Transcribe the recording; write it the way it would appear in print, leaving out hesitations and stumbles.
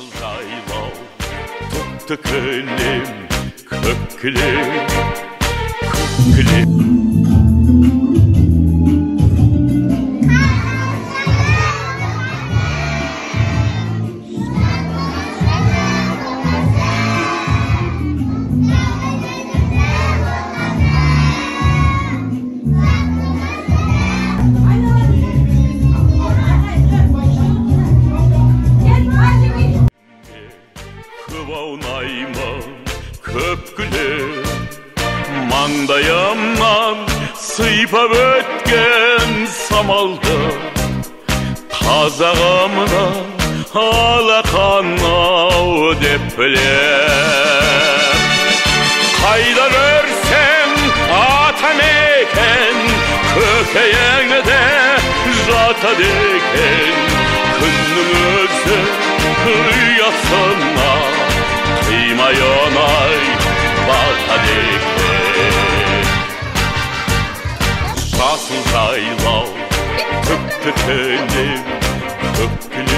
Жасыл жайлау, түкті кілем, көк кілем, көк кілем. Көп күлем, маңдайымнан сыйпап өткен самалды, қазағымнан алақан-ау деп білем. Қайда көрсең атамекен, көкейіңде жатады екен, күннің өзі ұясына қимай оңай батады екен. Жасыл жайлау, түкті кілем, көк кілем.